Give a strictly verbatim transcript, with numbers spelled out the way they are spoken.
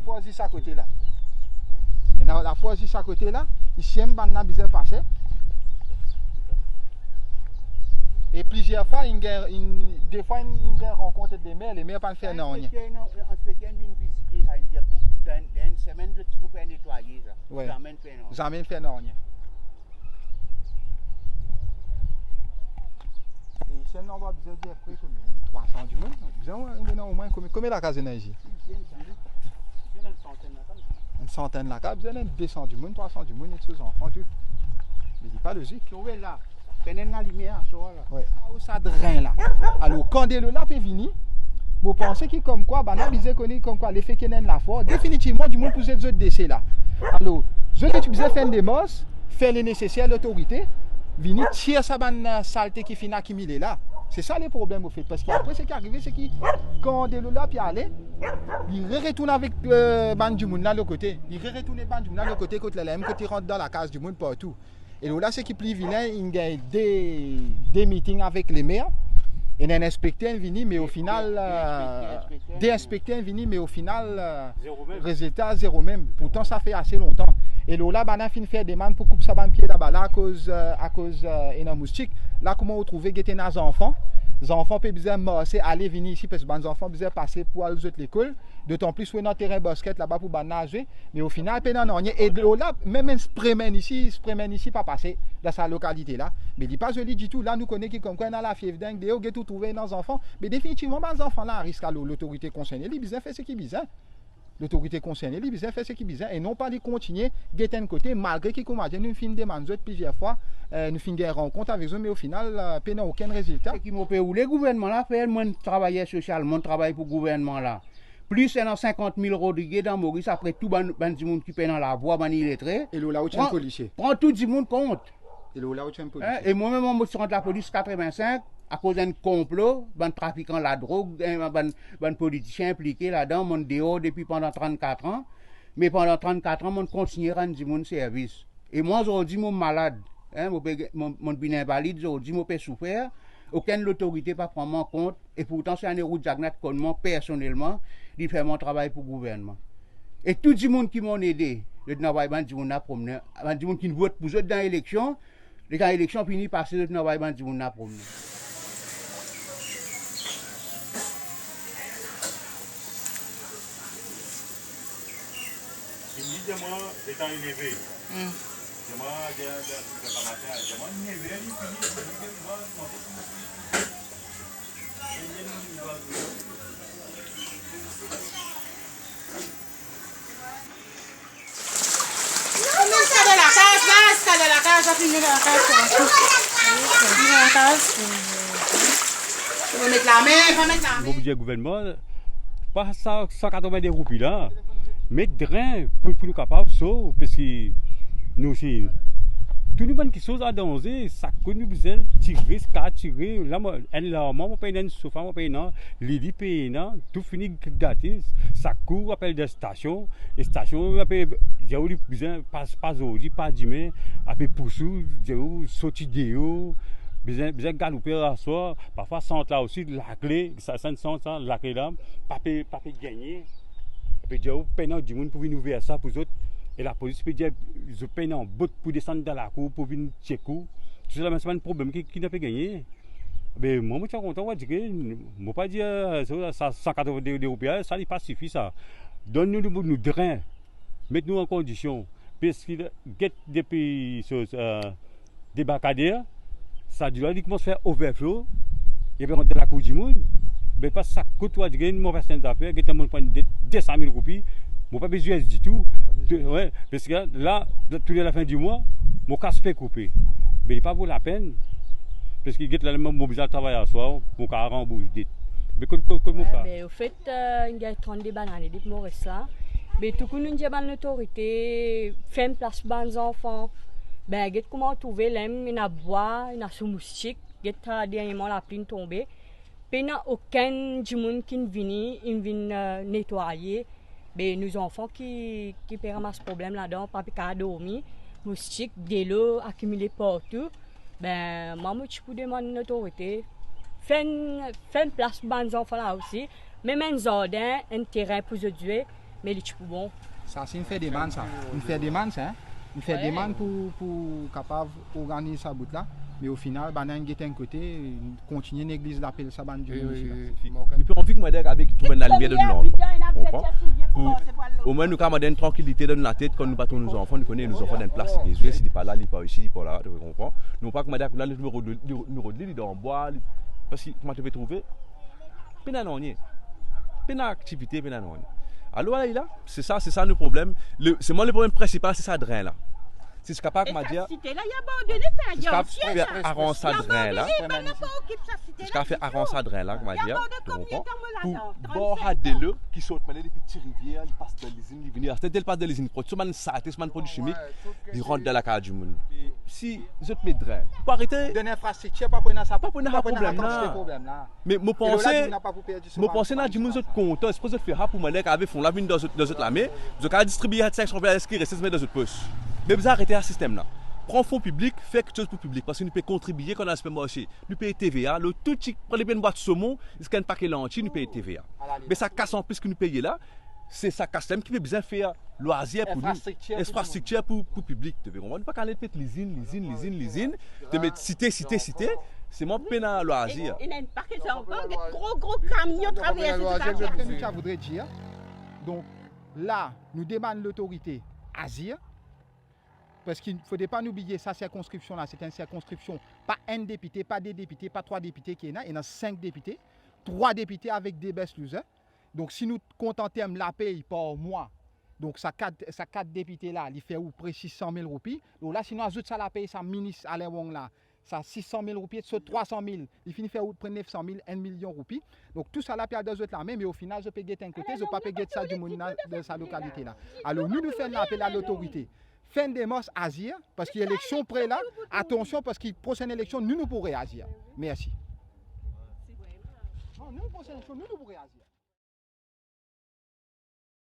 Lafor zis akote la. Ena lafor zis akote la, isi mem bann la bizin pase. E plizier fwa, inn gagn, inn, de fwa, inn, inn gagn rankont ek lemer, lemer pa'nn fer nanye. Inspekter, non, inspekter vinn vizite sa, inn dir pou, dan, dan enn semenn, zot ti pou fer netwaye sa. Wi. Zame inn fer nanye. Zame inn fer nanye. E isi, non, va bizin dir pre konbien? Trwa san dimoun. Bizin, wi, wi, non, omwin konbien, konbien lakaz ena isi? Enn santenn lakaz, bizin enn de san dimoun, trwa san dimoun, ek so zanfan, tou. Me li pa lozik. Trouve la, pena enn lalimier aswar la. Wi. Sa drin la. Alor, kan delo la pe vini, mo panse ki komkwa, bann la bizin kone komkwa, lefet ki ena enn lafor, definitivman, dimoun pou zet zot dese la. Alor, zot, zot bizin fer enn demars, fer le neseser, lotorite vini tir sa bann, eh, salte ki finn akimile la. Se sa le problem, ofet, parski apre, seki arive, seki kan delo la pe ale, li reretourn avek, eh, bann dimoun la lot kote. Li reretourn bann dimoun la lot kote, kot la, la mem kot li rant dan lakaz dimoun partou. E lor la, seki pli vilin, inn gagn de, de meeting avek lemer. Ena enn inspekter vini, me o final, eh, de inspekter vini, me o final, eh, rezilta, zero mem. Pourtan, sa fer ase lontan. E lor la, bann la finn fer demann pou koup sa bann pie laba la, akoz, eh, akoz, eh, ena moustik. La, kouma ou trouve, get ena zanfan. Zanfan pe bizin marse, ale, vini isi, parski bann zanfan bizin pase pou al zot lekol. Dotan plis, ou ena terin basket laba pou bann la zwe. Me o final, pena nanye. E lor la, mem enn spray man isi, spray man isi pa pase dan sa lokalite la. Me li pa zoli ditou. La, nou kone ki komkwa ena lafiev deng deor, get ou trouve ena zanfan. Me definitivman, bann zanfan la arisk. Alor, lotorite konserne, li bizin fer seki bizin. Lotorite konserne, li bizin fer seki bizin. E non pa li kontigne get enn kote, malgre ki kouma dir, nou finn demann zot plizier fwa, eh, nou finn gagn rankont avek zot, me o final, eh, pena okenn rezilta. Seki mo pe oule gouvernman la fer, mwa enn travayer sosial, mo travay pou gouvernman la. Plis ena sinkant mil rodrigye dan Moris, apre tou bann, bann dimoun ki pena lavwa, bann iletre. E lor la ou ti enn polisie? Pran tou dimoun kont. E lor la ou ti enn polisie? Hein? E mwa mem, mo ti rant lapolis katreven-sink, akoz enn konplo, bann trafikan ladrog, eh, bann, bann politisien inplike ladan, mo deor depi pandan trannkat an. Me pandan trannkat an, mo kontigne rann dimoun servis. E mwa, zordi, mo malad, hein, mo pe, mo, mo vinn invalid, zordi, mo pe soufer, okenn lotorite pa pran mwa an kont, e pourtan, se Anerout Jagnat konn mwa personelman, li fer mwa travay pou gouvernman. E tou dimoun ki mo ede, zot inn anvway bann dimoun la promne, bann dimoun ki vot pou zot dan eleksion, letan eleksion fini pase, zot inn anvway bann dimoun la promne. Li dir mwa, letan li leve, hmm, dir mwa, dir, dir, dir, gramatin, dir mwa, li leve, li fini, li leve, li va, li manze, li manze. Sa dan lakaz la, sa dan lakaz la, fini dan lakaz la. Fini dan lakaz. Fo met lame, fo met lame. Mo pou dir gouvernman, pa sa san katrevin-de roupi la, met drin pou, pou nou kapav sov, parski nou osi, tou nou bann kiksoz an danze, sak kout nou bizin tire, sa tire, la, mo, enn larman, mo pena enn sofa, mo pena, lili pena, tou fini gate, sak kout apel dan stasion, e stasion, ape, dir ou li bizin, pa, pa zordi, pa dime, ape pous ou, dir ou sorti deor, bizin, bizin galoupe aswar, parfwa sant la osi, lakle, sa, sa enn sant sa, lakle la, pa pe, pa pe gagne. Ape dir ou pena dimoun pou vinn ouver sa pou zot, e lapolis pe dir, zot pena bot pou desann dan lakour pou vinn tchek ou. Tou sa la, me sa bann problem ki, ki nou pe gagne. Be, mwa, mo ti kontan, mwa, dir ke, mo pa dir, eh, sa, sa, san katrevin-de roupi, sa, li pa sifi, sa. Donn nou, nou, nou drin, met nou an kondision. Parski, get depi, so, eh, debakader, sa dilo la, li koumans fer overflow, li pe rant dan lakour dimoun. Me pa sak kout, mwa, dir ke, mo personn zafer, get enn moun pran de, de san mil roupi, mo pa bezwin ditou. De, wi, Parski la, tou le lafin di mwa, mo kas pe koupe. Be li pa vo lapenn. Parski get la, mo, mo bizin al travay aswar, mo kav ranbours det. Be kot, kot, kot mo fer? Be, ofet, eh, inn gagn trannde bann ane depi mo res la. Be tou kou nou dir bann lotorite, fer enn plas bann zanfan. Be, get kouma ou trouve, lem, ena bwa, ena so moustik. Get, eh, dernyerman, lapli inn tonbe. Pena okenn dimoun ki'nn vini, inn vinn, eh, netwaye. Be nou zanfan ki, ki pe ramas problem ladan, pa pe kav dormi, moustik, delo akimile partou. Be mwa, mo ti pou demann lotorite, fer enn, fer enn plas pou bann zanfan la osi, mem enn zardin, enn terin pou zot zwe. Me li ti pou bon. Sa se inn fer demann sa. Inn fer demann sa, hein. Inn fer demann pou, pou kapav organiz sa bout la. Me o final, bann-la inn get enn kote, kontigne negliz lapel sa bann dimoun isi la. Nou pe anvi ki mande avek trouv enn lalimier dan nou lanvi. Konpran? Pou omwin nou kapav mande enn trankilite dan nou latet, kan nou pa trouv nou zanfan, nou kone nou zanfan dan enn plas, li pe zwe, si li pa la, li pa isi, li pa la, to konpran? Nou pa ki mande kouma nou rod li, nou rod li, li dan bwa, li, parski kouma to pe trouve, pena nanye. Pena aktivite, pena nanye. Alor la, li la, se sa, se sa nou problem. Le, selman le problem prinsipal, se sa dren la. Si ti kapav, kouma dir, si ti kapav fer aranz sa dren la, si ti kapav fer aranz sa dren la, kouma dir, to konpran? Pou bor sa delo ki sort male depi Ti Rivier, li pas dan lizinn, li vini. Aster li pas dan lizinn, kot so bann sate, so bann prodwi simik, li rant dan lakaz dimoun. Si zot met dren, pou arete. Donn infrastriktir, pa pou ena sa, pa pou ena sa problem la. Me mo panse, mo panse ena dimoun zot kontan, sipoze zot fer sa pou mane kave fon la vinn dan zot, dan zot lame, zot kapav distribie sink san roupi, seki reste zot met dan zot pos. Me bizin arete sa sistem la. Pran fon piblik, fer kiksoz pou piblik, parski nou pe kontribie kan nou al sipermarse. Nou pey T V A, lor tou ti, pran enn bwat somon, ziska enn pake lanti, nou pey T V A. Me sa kas anplis ki nou peye la, se sa kas la mem ki pe bizin fer lwazir pou nou, infrastriktir pou, pou piblik, to pe konpran? Nou pa kapav met lizinn, lizinn, lizinn, lizinn, to met site, site, site, selman pena lwazir. Ena enn pake zanfan, gro, gro kamion travers sa. Sa ki nou ti a voudre dir, donk, la, nou demann lotorite azir, parski fode pa nou bliye sa sirkonskripsion la, se enn sirkonskripsion, pa enn depite, pa de depite, pa trwa depite ki ena, ena sink depite, trwa depite avek de best loser. Donk, si nou kont an term lapey par mwa, donk sa kat, sa kat depite la, li fer ou pre sis san mil roupi. Donk la, si nou azout sa lapey sa minis Alain Wang la, sa sis san mil roupi, sot trwa san mil, li fini fer ou pre nef san mil, enn milion roupi. Donk, tou sa la pe al dan zot lame, me o final, zot pe get enn kote, zot pa pe get sa dimoun la dan sa lokalite la. Alor, nou, nou fer enn lapel a lotorite. Fer enn demars, azir, parski eleksion pre la, atansion, parski prosenn eleksion, nou, nou pou reazir. Mersi. Non, nou, prosenn eleksion, nou, nou pou reazir.